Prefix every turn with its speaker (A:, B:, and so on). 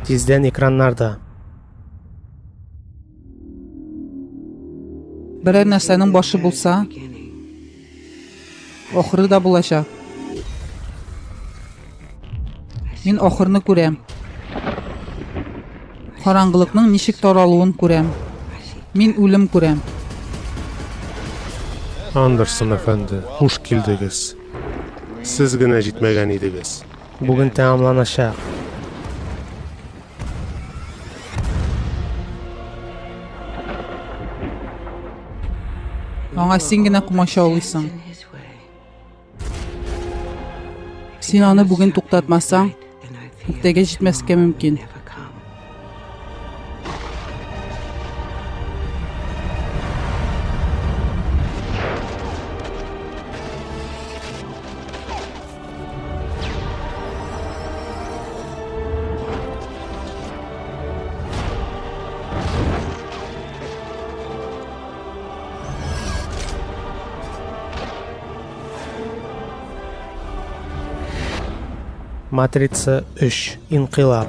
A: Тиздән экраннарда.
B: Берәр нәрсәнең башы булса, ахыры да булачак. Мин ахырны күрәм. Караңгылыкның ничек таралуын күрәм. Мин үлем күрәм.
C: Андерсон әфәнде, хуш килдегез. Сез генә җитмәгән идегез.
A: Бүген тәмамланачак.
B: Аңа син генә комачаулыйсың. Син аны бүген туктатмасаң, иртәгә җитмәскә мөмкин.
A: Матрица 3. Инкыйлаб.